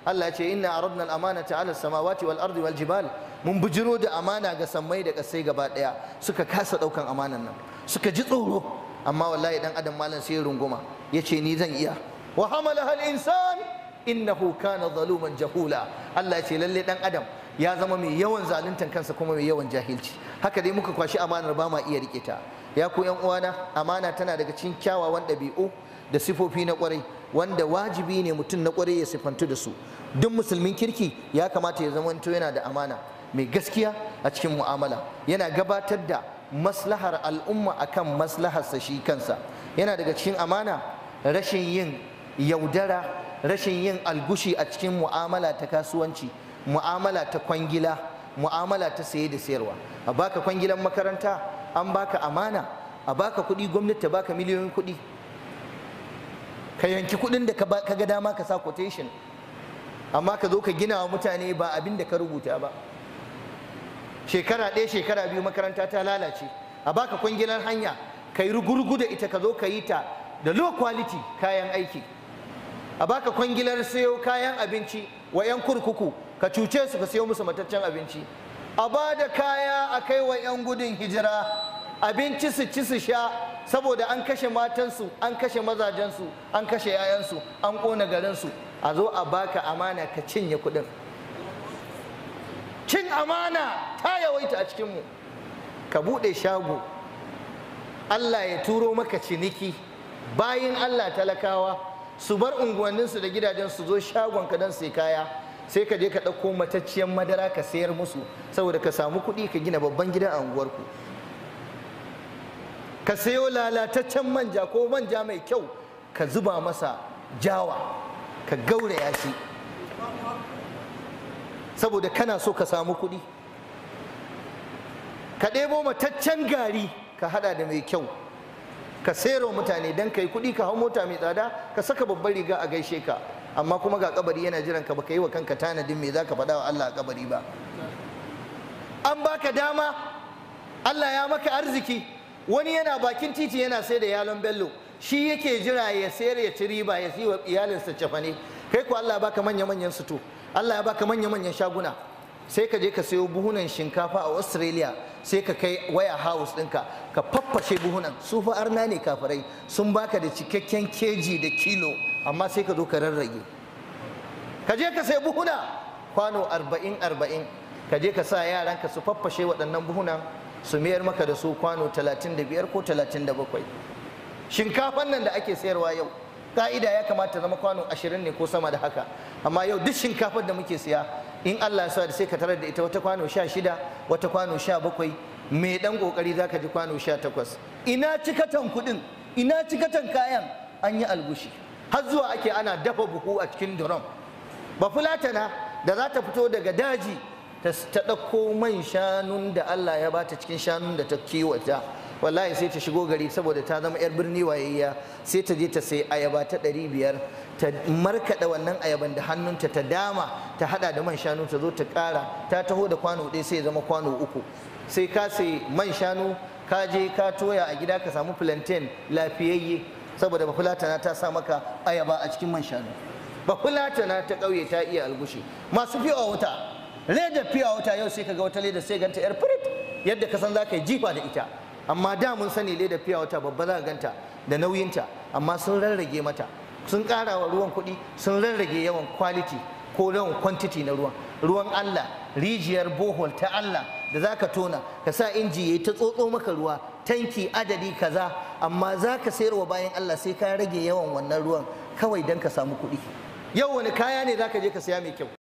Allah ya ce inna aradna al-amanata ala samawati wal ardi wal jibal. Mun bujiro da amana ga sammai da kasai gaba daya, suka kasa daukan amanan nan, suka ji tsoro. Amma wallahi dan adam malam sai runguma, yace ni zan iya. Wa hamalaha al-insan innahu kana zaluman jahula. Allah ya ce lalle dan adam ya zama mai yawan zaluntan kansa kuma mai yawan jahilci. Haka dai muka kwashi amanar ba ma iya rike ta. Ya ku yan uwana, amana tana daga cikin kyawawan ɗabi'u da sifofi na kwarai wanda wajibi ne mutum na kwarai ya sifantu da su. Duk musulmin kirki ya kamata ya zamanto yana da amana, mai gaskiya a cikin mu'amala, yana gabatar da maslahar al'umma akan maslaharsa shi kansa. Yana daga cikin amana rashin yin yaudara, rashin yin algushi a cikin mu'amala ta kasuwanci, mu'amala ta kwangila, mu'amala ta saye da sayarwa. A baka kwangilan makaranta, an baka amana, a baka kuɗi, gwamnati ta baka miliyoyin kuɗi, ka yanki kuɗin da ka ga dama ka sa quotation, amma ka zo ka gina wa mutane ba abin da ka rubuta ba. Shekara ɗaya, shekara biyu, makaranta ta lalace. A baka kwangilar hanya, ka yi rugurgu da ita, ka zo ka yi ta da low quality kayan aiki. A baka kwangilar sayo kayan abinci wa 'yan kurkuku, ka cuce su, ka sayo musu mataccen abinci. A ba da kaya a kai wa 'yan gudun hijira abinci su ci su sha, saboda an kashe matansu, an kashe mazajensu, an kashe 'ya'yansu, an ƙona garinsu. A zo a baka amana ka cinye kuɗin. Cin amana ta yawaita a cikinmu. Ka buɗe shago, Allah ya turo maka ciniki, bayin Allah talakawa su bar unguwanninsu da gidajen su zo shagonka don sai kaya, sai ka je ka ɗauko matacciyar madara ka sayar musu saboda ka samu kuɗi ka gina babban gidan a unguwarku. Ka sayo lalataccen manja ko manja mai kyau, ka zuba masa jawa, ka gauraya shi saboda kana so ka samu kuɗi. Ka ɗebo mataccen gari ka haɗa da mai kyau, ka sayarwa mutane don ka yi kuɗi, ka hau mota mai tsada, ka saka babbar riga a gaishe ka. Amma kuma ga kabari yana jiran ka, baka yi wa kanka tanadin me zaka faɗa wa Allah a kabari ba. An baka dama, Allah ya maka arziki. Wani yana bakin titi yana sai da yalon bello, shi yake jira ya sayar ya ci riba ya siyo iyalinsa cefane. Kai ko Allah ya baka manya-manyan suto, Allah ya baka manya-manyan shaguna, sai ka je ka sayo buhunan shinkafa a Australia, sai ka kai waya house ɗinka ka faffashe buhunan. Su fa arna ne, kafirai, sun baka da cikakken keji da kilo, amma sai ka zo ka rarrage. Ka je ka sayi buhuna kwano 40 40, ka je ka sa yaranka su faffashe waɗannan buhunan su mayar maka da su kwano 35 ko 37. Shinkafan nan da ake sayarwa yau, ka'ida ya kamata zama kwano 20 ne ko sama da haka, amma yau duk shinkafar da muke siya, in Allah ya sa, da sai ka tarar da ita wata kwano 16, wata kwano 17, mai dan kokari zaka ji kwano 18. Ina cikatan kudin, ina cikatan kayan? An yi algushi. Har zuwa ake ana dafa buhu a cikin drum. Bafulatana da za ta fito daga daji ta ɗauko man shanun da Allah ya bata cikin shanun da ta kiwata, wallahi sai ta shigo gari saboda ta zama 'yar birni wayayya, sai ta je ta sai ayaba ta 500, ta markaɗa wannan ayaban da hannunta, ta dama, ta hada da man shanu, ta zo ta ƙara. Ta taho da kwano ɗaya, sai ya zama kwano 3. Sai ka sai man shanu, ka je ka toya a gida, ka samu plantain lafiyayye, saboda bafulatana ta sa maka ayaba a cikin man shanu. Bafulatana ta ƙauye ta iya algushi. Masu fiya wuta, leda fiya wuta yau sai ka ga wata leda sai ganta yar furit yadda ka san za ka yi jifa da ita. Amma da mun sani leda fiya wata babba za ka ganta da nauyinta, amma sun rarrage mata, sun ƙara wa ruwan kuɗi, sun rarrage yawan quality ko yawan quantity na ruwan. Ruwan Allah, rijiyar bohol ta Allah da za ka tona ka sa inji ya ta tsotso maka ruwa tanki adadi kaza, amma za ka sayarwa bayan Allah sai ka rage yawan wannan ruwan kawai don ka samu kuɗi. Yau wani kaya ne za ka je ka saya mai kyau?